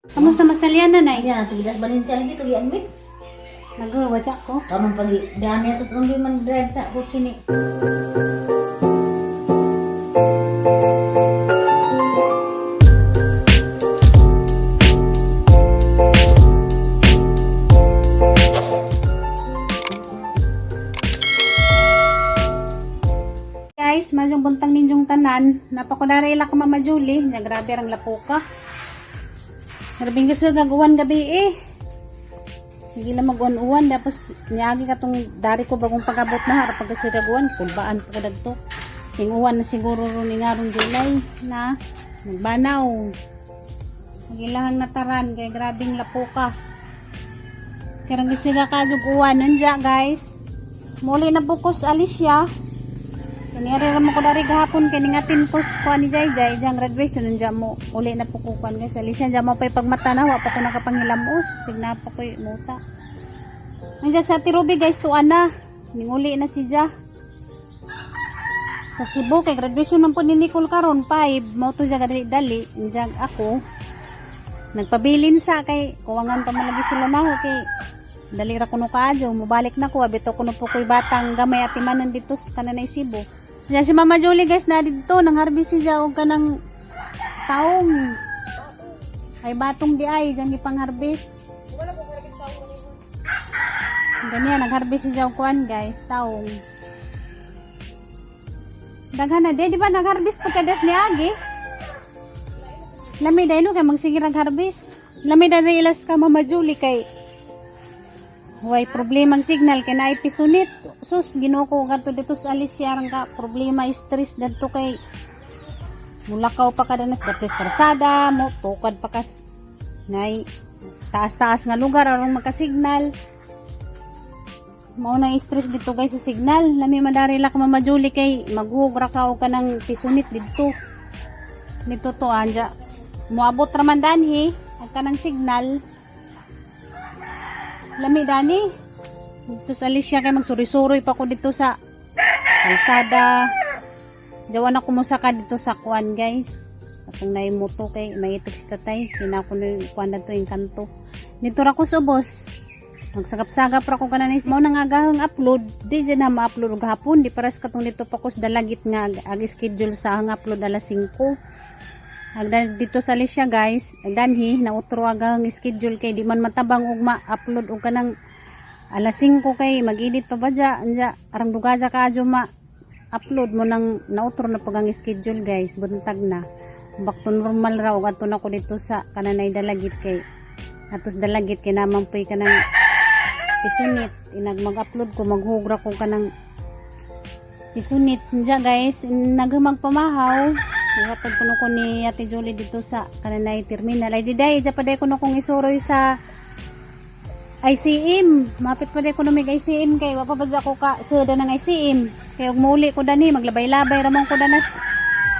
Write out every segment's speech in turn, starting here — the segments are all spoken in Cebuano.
Kamusta masalyanan ay? Ayan, tugidas Valencia lagi tugi admit. Nagwaja ko. Kaman pagi daan niya tos undi man drive sa kotse ni. Guys, malyong buntang ninyong tanan. Napakulari ila ka, Mama Julie. Nya grabe rang lapuka. Grabing gusto gaguan gabi eh. Sige lang mag-uwan-uwan. Tapos niagi ka tong dari ko bagong pag-abot na harap pag gaguan. Kulbaan pa ko dagto. Ting uwan na siguro ron ni ngarong July na magbanaw. Magilahang nataran kay grabing lapuka. Karang gisila ka uwan nandya, guys. Muli na bukos Alicia. Kanyari ra mo ko dari gahapon kay ningatin ko sa kuan ni Jai Jai jang graduation nandiyan mo uli na po ko kuan, guys. Alicia diyan mo pay pagmata na wa pa ko nakapangilamos signa pa koy muta. Nandiyan sa Tirubi, guys, tuan na ninguli na si Ja sa Cebu kay graduation man po ni Nicole karon 5 mo to siya dali dali. Nandiyan ako nagpabilin sa kay kuwangan pa man lagi sila na kay dali ra kuno kaadyo mobalik na ko abito kuno po koy batang gamay atimanon dito sa kananay Cebu. Yan si Mama Julie, guys, na dito nang harvest siya og kanang taong ay batong di ay dyan ipang harvest. Ganyan nag-harvest siya og kuan, guys, taong. Daghan na di ba nag-harvest pagkadas ni Agi? Lami dahil no kay magsige rag harvest. Lami dahil ilas ka, Mama Julie, kay way problema ang signal kay naay pisunit. Sus, Ginoo ko kadto dito sa Alicia rang ka problema stress dadto kay mulakaw pa ka danas dapis karsada mo tukad pa kas nay taas-taas nga lugar aron makasignal. Mao nang stress dito, guys, sa signal. Lami madari la ka, Mama Julie, kay maghugra ka og kanang pisunit didto dito to anja moabot ra man danhi ang kanang signal. Lami dani dito sa Alicia kay magsuri-suroy pa ko dito sa kalsada. Jawan ako musaka dito sa kuan, guys, atong naimuto kay maitok si tatay kinako na yung kuan na to yung kanto dito ra ko subos magsagap-sagap ra ko kanan mo nang agahang upload di dyan na ma-upload og hapon di paras katong dito pa ko sa Dalagit nga ag schedule sa ang upload alas 5. Agdan dito sa Alicia, guys, danhi na utro agahang schedule kay di man matabang og ma-upload og kanang alas 5 kay mag-edit pa ba dya anja arang dugaja ka adyo ma upload mo nang nautro na pag ang schedule, guys, buntag na back to normal raw og adto na ko dito sa kananay Dalagit kay atos Dalagit kay naman po'y kanang pisunit inag mag-upload ko maghugra ko kanang pisunit anja, guys. Naghamag pamahaw. Ihatag ko ko ni Ate Julie dito sa kananay terminal ay diday dya pa day ko kong isuroy sa ICM. Mapit pa day ko mig ICM kay wa pa ba ko ka suda ng ICM. Kay og muuli ko dani maglabay-labay ramon ko danas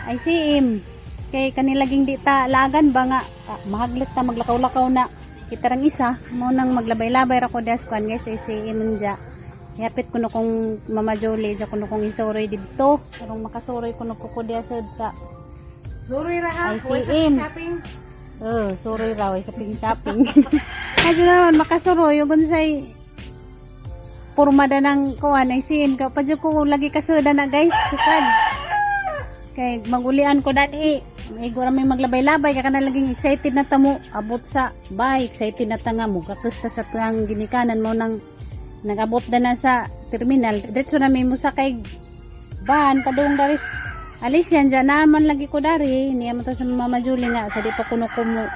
ICM. Kay kanilaging di ta lagan ba nga ah, mahaglit ta maglakaw-lakaw na kita rang isa mo nang maglabay-labay ra ko das kuan, guys, ICM anja. Yapit ko no kong Mama Jolie dya ko no kong isuroy didto. Karong makasuroy ko no ko diya sa Suroy ra ha. ICM. Shopping. Oh, suroy raw ay shopping shopping. Kadyo naman makasuroy ug unsay porma da ng kuan ay sin ka pa ko lagi kasuda na, guys, sukad. Kay magulian ko dani. Maigo ra may maglabay-labay kay kana laging excited na ta mo abot sa bay, excited na ta nga mo kakusta sa tuang ginikanan mo nang nagabot da na sa terminal. Diretso na may musakay ban padung daris alis yan dyan naman lagi ko dari niya mo to sa Mama Julie nga sa di pa kuno kumo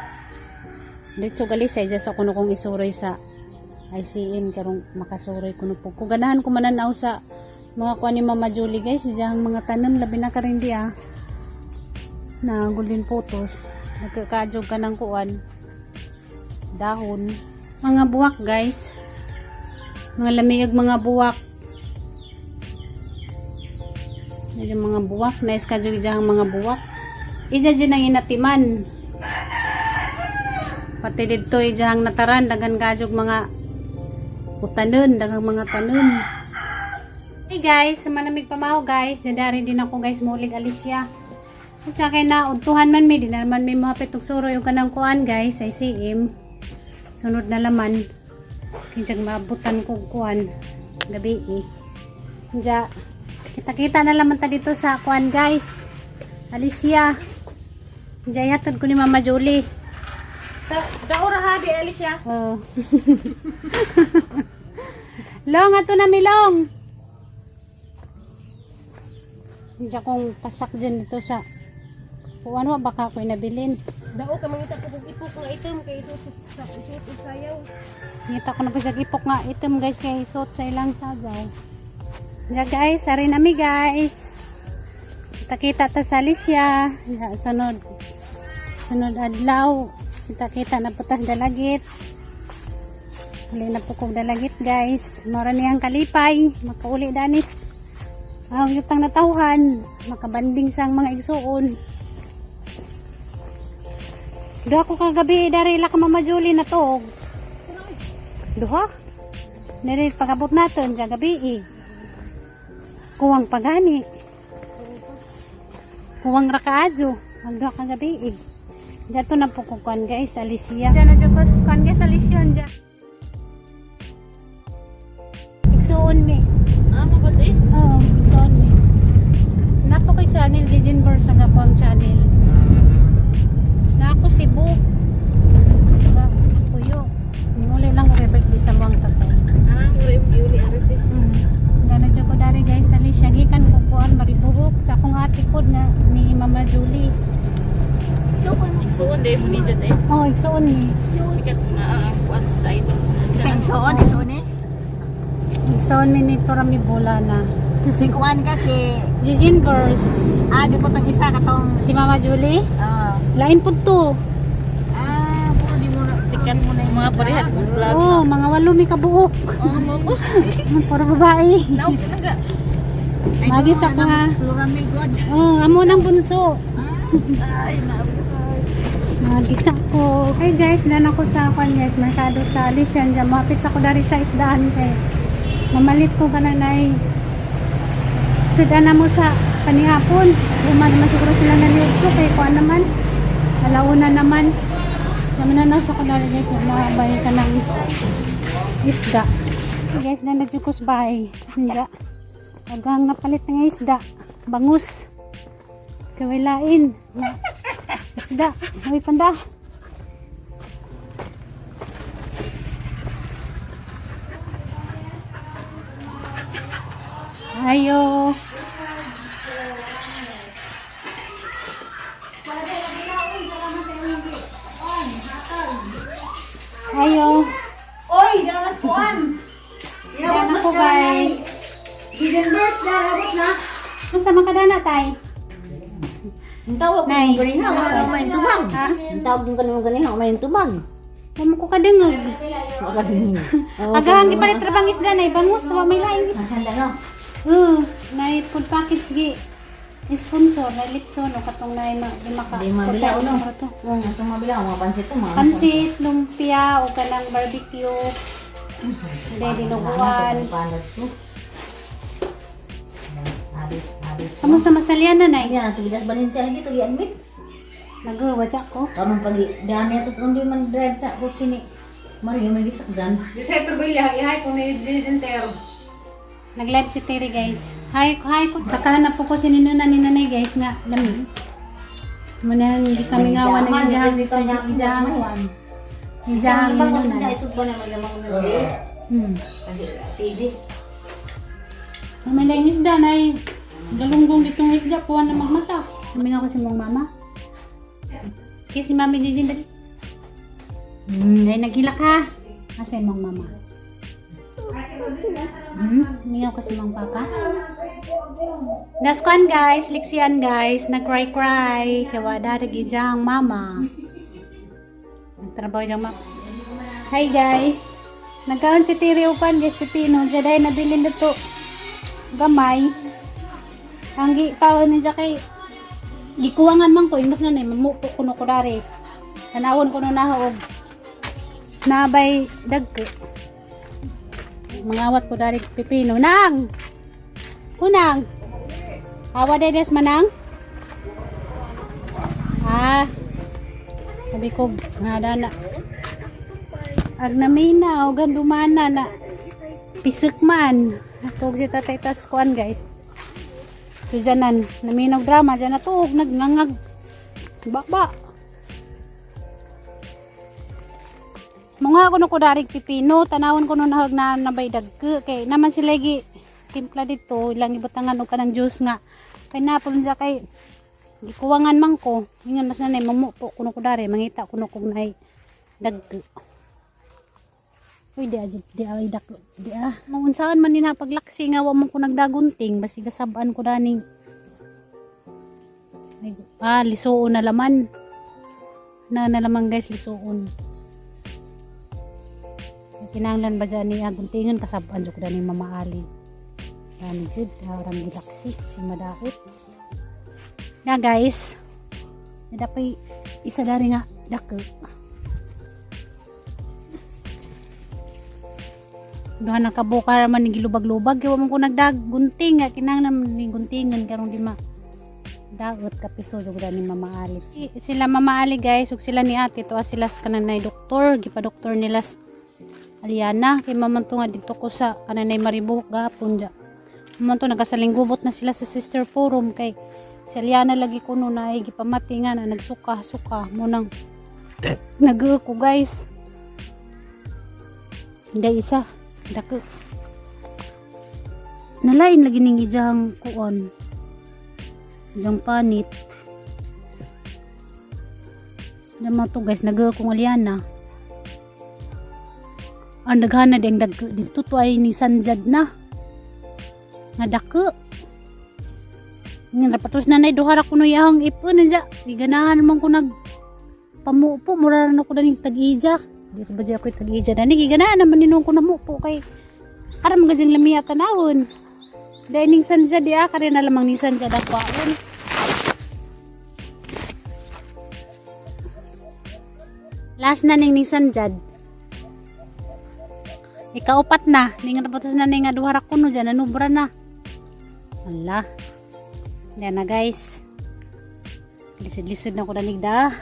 diretso galis ay sa kuno kong isuroy sa ICM karong makasuroy kuno po ko ganahan ko mananaw sa mga kuan ni Mama Julie, guys, diyang mga tanom labi na karin di ah na golden photos nagkakadyog ka ng kuan dahon mga buwak, guys, mga lamiag mga buwak. Medyo mga buwak. Nice ka dyan ang mga buwak. Ija dyan ang inatiman. Pati dito ija ang nataran. Dagan kadyog mga utanon. Dagang mga tanon. Hey guys, sa manamig pamaho, guys. Nadari din ako, guys. Mulig Alicia. At saka kay na udtuhan man mi, di na naman mi mahapit og suroy og kanang kuan, guys, ICM. Sunod na laman. Kinsag maabutan ko og kuan gabi eh. Diya, kita-kita na laman ta dito sa kuan, guys. Alicia. Diya, ihatod ko ni Mama Julie. Sa daora ha di Alicia. Oh. Long, ato na milong. Hindi akong pasak dyan dito sa kuan wa baka ako'y nabilin. Dao ka mangita ko og ipok nga itom kay ito sa isuot og sayaw. Ngita ko na pa siya ipok nga itom, guys, kay isuot sa ilang sagaw. Yeah, guys, ari nami, guys. Kita-kita ta sa Alicia. Ya, sunod. Sunod adlaw. Kita-kita na po tas dalagit. Uli na po kong dalagit, guys. Mora niyang kalipay. Makauli danis. Ang yutang natawhan. Makabanding sang mga igsuon. Duha ko kagabi dari ila ka Mama Julie na tuog. Duha? Nire pagabot natin sa gabi eh. Kuwang pagani. Kuwang rakaadyo. Ang duha kagabi eh. Dato na po ko kuan, guys, Alicia. Diyan na jud ko kuan, guys, Alicia diyan. Igsuon mi. Ah, mabuti. Oo, igsuon mi. Napo kay channel Jijin Bursa nga po ang channel. Na ako Cebu. Diba? Puyo. Uli lang ko birthday sa muang tatay. Ah, mura imong giuli ari te. Dana ko dari, guys, Alicia gikan ko kuan Maribuhok sa akong ate pod nga ni Mama Julie. Isuon dahil mo ni dyan eh. Oh, igsuon ni. Sikat na ang kuan sa idol. Sa isuon isuon eh. Igsuon mi ni Flora Bola na. Si kuan kasi Jijin Verse. ah di po tong isa katong Si Mama Julie. Lain pod to. Ah, puro di mo na Sikat di mo na mga parehat mong vlog. Oh, mga walo mi kabuok. Oh, mo ko. Puro babae. Naog siya naga. Magi sa ka. Flora may god. Oh, amo nang bunso. Ay, naog. Nagisa ko. Hey guys, nan ako sa kwan, guys, merkado sa Alician. Diyan, mapit sa ko dari sa isdaan kay. Mamalit ko ka na nay. Sudan na mo sa panihapon. Luma naman siguro sila naliog ko kay kuan naman. Alauna naman. Naman na sa ko dari, guys, nabay ka ng isda. Hey guys, nan na jud ko sa bahay. Hindi. Agang napalit ng isda. Bangus. Kawilain. Isda. Uy, panda. Ayo. Ayo. Oy, dalas kuan. Yan ako, guys. Hidden verse na abot na. Basta makadana tay. Ang tawag Nay. mo ganiha, wala may tubag. Ha? Ang tawag mo kanimo ganiha, may tubag. Wala mo ko kadungog. Makarin. Agahang gipalit ra bang isda nay bangus wa may laing isda. Handa no. Nay food package gi sponsor na litson o katong nay ma lima ka. Di mabila, putay, no? ano to. Itong mabila, mga pansit to, mga Pansit, lumpia o kanang barbecue. Hindi dinuguan. Pansit to. Abi, abi. Kamusta masalyan na nay? Yan, tugidas Valencia lagi to gi-admit. Nagwaja ko. Karon pag dani atos undi man drive sa kotse ni Mario may gisakdan. Nag-live si Terry, guys. Hi, hi ko. Kakahanap po ko si Ninuna ni Nanay, guys, nga lami. Muna hindi kami nga wala ng ijahang ijahang kuan. Ijahang Ninuna. Isugba na magdamag ko sa gabi. Kasi TV. May laing isda nay. Galunggong ditong isda puwan na magmata. Kami nga ko si mong mama. Kaya si Mami Jijin dali. Ay naghilak ha. Asa yung mong mama? Mingaw ko si mong papa. Daskuan, guys, liksian, guys, nag-cry cry. Kaya wala ang mama. Nagtrabaho diyang mama. Hi guys. Nagkaon si Tiri upan, guys, pipino. Diyan nabilin na to. Gamay. Ang gi kaon ni kay gikuwangan man ko imbes na ni mamupo kuno ko dari. Tanawon kuno na og nabay dagko. Mangawat ko dari pipino nang. Kunang. Awa dedes manang. Ah. Sabi ko, nga dana. Ag namina, og dumana na. Pisik man. Tug si tatay tas kuan, guys. So dyanan, naminog drama, dyan na tuog, nagngangag. Bakba. Mga ako no ko darig pipino, tanawon ko no nahag na nabay dagke kay naman sila gi timpla dito, ilang ibutangan og kanang juice nga pineapple niya kay gikuwangan man ko. Ingon mas nanay mamupo kuno ko dari, mangita kuno kog nay dagke. Uy, di ah, di ay dako, di ah. Maunsaon man ni na paglaksi nga wa man ko nagdagunting, basi gasab-an ko daning. Ay, ah, lisuon na laman. Na laman, guys, lisuon. Kinahanglan ba dyan ni aguntingan kasab-an jud ko dani Mama Ali. Dani jud arang gilaksi si madakit. Na guys. Nadapay isa dari nga dako. Duha na kabuka man ni gilubag-lubag kay wa man ko nagdagunting nga kinahanglan man ni guntingan karon di ma daot kapiso jud ni Mama Ali. Sila Mama Ali, guys, ug sila ni ate to sila sa kananay doktor, gipa-doktor nila sa Aliana kay mamanto nga dito ko sa kananay Maribuhok gahapon ja. Mamanto nagasalinggubot na sila sa sister forum kay si Aliana lagi kuno na ay gipamati nga na nagsuka-suka mo nang nag ko, guys. Hindi isa dako. Nalain lagi ning ijang kuon. Ijang panit. Naman to, guys, nag kong Aliana. Ang daghana ding dag dito to ay ni Sanjad na. Nga dako. Nga napatos na nay duha ra kuno yahang ipon nanja. Giganahan man ko nag pamupo mura na ko daning tag-ija. Di ko ba di ako tag-ija dani giganahan naman ninong ko namupo kay aram gajing lamiya tanawon. Dahil ning Sanjad di ah kare na lamang ni Sanjad ang kwaon. Last na ning Sanjad. Ikaupat na. Ning napatos na ning nga duha ra kuno dyan. Nanubra na. Ala. Yan na, guys. Lisod-lisod na ko danigda.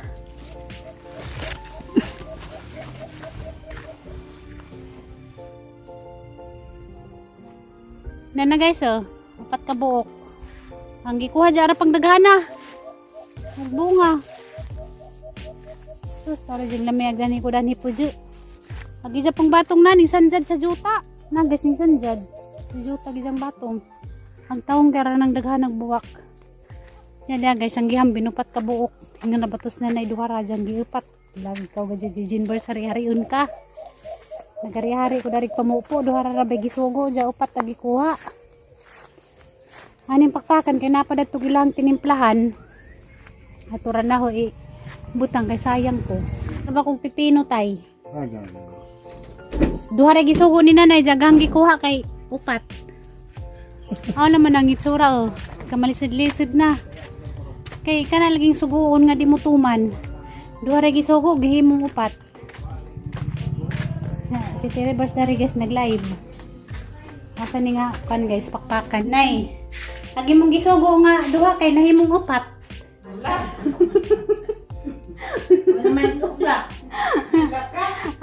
Yan na, guys, oh. Upat ka buok. Ang gikuha dyan ara pang daghana. Nagbunga. Sus, sorry dyan lamig gani ko dani po dyan. Agi sa pang batong na ning sanjad sa juta. Na guys ning sanjad. Sa juta gijang batong. Ang taong gara ng daghan buwak. Yan yan guys, ang giham binupat ka buok. Hinga na batos na nay duha ra dyan giupat. Lagi ka ga jijin bar sari-hariun ka. Nagari-hari ko darig pamupo duha ra ra bay gisugo ja upat tagi kuha. Aning pakpakan kay napadat to gilang tinimplahan. Atura na ho i butang kay sayang ko. Ano ba kung pipino tay? Ada. Duha ra gisugo ni nanay jagang gikuha kay upat. Aw naman ang itsura oh. Kamalisod-lisod na. Kay kana laging suguon nga di mo tuman. Duha ra gisugo gihimong upat. Na, si Tere Bars dari guys nag-live. Asa ni nga kan guys pakpakan. Nay. Lagi mong gisugo nga duha kay nahimong upat. Wala man tukla.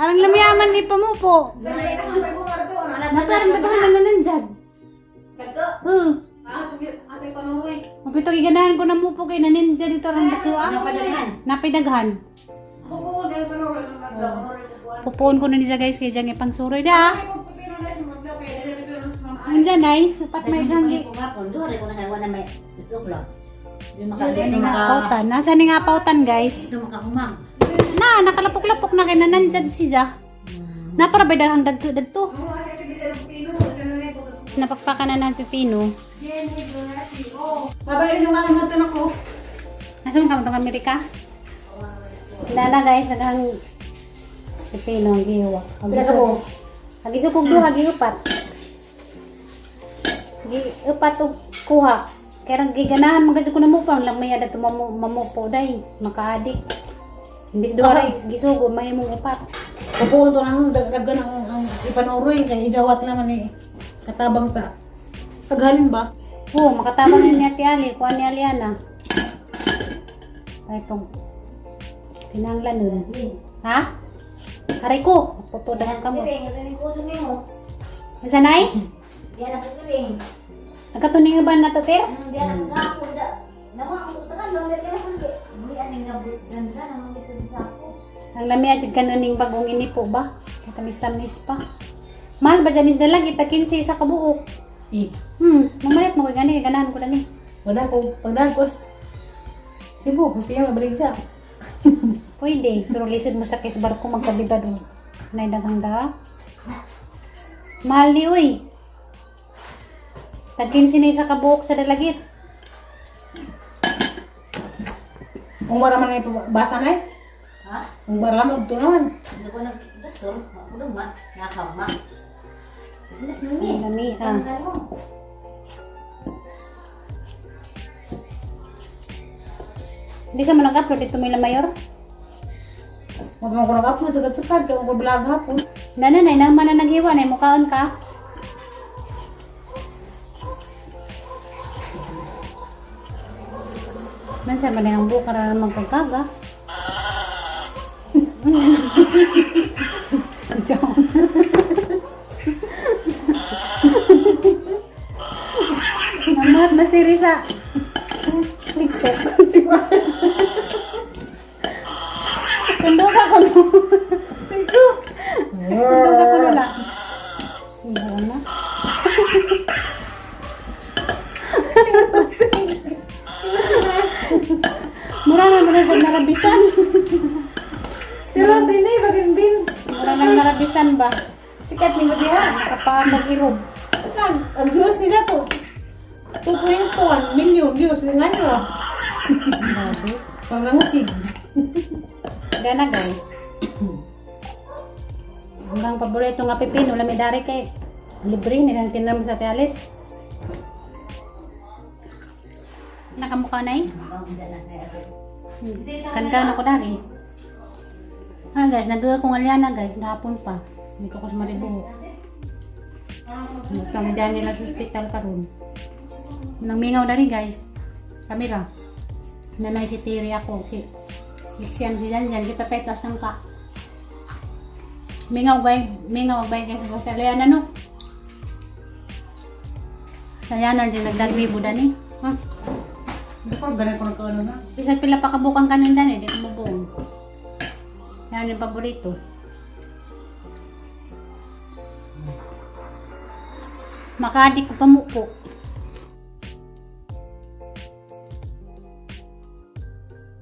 Arang lamiyaman ni pamupo. Naparang daghan na nandyan. Oo. Mapito giganahan ko na mupo kay naninja dito ron dako ah. Napidaghan. Pupuon ko na niya guys kay jang ipangsuroy da. Andiyan ay, dapat may ganggi. Duha ra ko na kay wala may tukla. Di Pautan. Nasa ni nga pautan, guys? Ito makahumang. Na, nakalapok-lapok na kay nanandyan siya. Napara ba dahang dagto dagto? Tapos napakpakan na ng pipino. Babayaran yung kanang hatan ako. Nasa mo ka Amerika? Lala guys, daghang pipino ang giwa. Pila ka buok? Hagi kog duha giupat. Gi upat og kuha. Kaya rang giganahan man ko na mo pa lang may ada mamu mamupo day makaadik. Imbis duha ra gisugo mahimong upat. Pupulo to na dagdagan ang ipanuroy kay ijawat naman ni katabang sa paghalin ba? Oo, makatabang na ni Ate Ali, kuha ni Aliana. Ay, itong tinanglan nun. Ha? Aray ko! Puto dahan ka mo. Masanay? Nagkatuning ba na to, Ter? Ang lami at kanuning bagong inipo ba? Katamis-tamis pa. Mahal ba dyan is dalag? Ita 15 sa kabuok. Eh, Mamalit mo ko gani, ganahan ko na ni. wala ko pagdagos. Cebu, hindi yung mabalik siya. Pwede, pero lisod mo sa kisbar ko magkabiba doon. Nay daghang da. Mahal ni uy. Tag 15 na isa kabuok sa dalagit. Kung wala man ay basa na eh. Ha? Kung wala man ito naman. Hindi ko nag-doktor. Makulong ma. Nakama. Alas numi. Ang lami ah. Hindi sa mo nag-upload dito may mayor. Huwag mo ko nag-upload sa katsukad, kaya ko vlog hapon. Nananay, naman na naghiwa na mukaon ka. Nansa man ang buka ra magkagaga. Amat na si Risa. TikTok. Sundo ka ko no. Sundo ka ko lola. Iho na. Mura na mura sa narabisan. Si Rosie bagin bin. Mura na narabisan ba? Sikat ni Matiha. Kapamog irob. Nag, ang views nila to. 2.1 million views. Nga nyo. Grabe. Parang usig. Gana guys. Hanggang paborito nga pipino, lami dari kay libre nilang tinram sa Tialis. Nakamukha na eh. Kanda na ko dari. Ah guys, nagawa kong alyana guys, nahapon pa. Hindi ko kus maribuhok. Nagtang dyan nila sa ospital karon. Nang mingaw dari guys. Kamera. Nanay si Tiri ako, si Lixian si Janjan, si Tatay tas nang ka. Mingaw bay, mingaw bay guys, sa alyana no. Sa alyana din nagdagribo dani. Ha? Hindi ko ganun ko nagkaano na. Bisag pila pa kabukang kanin dani, di ko mabuong. Yan yung paborito. Makadi ko pamuko.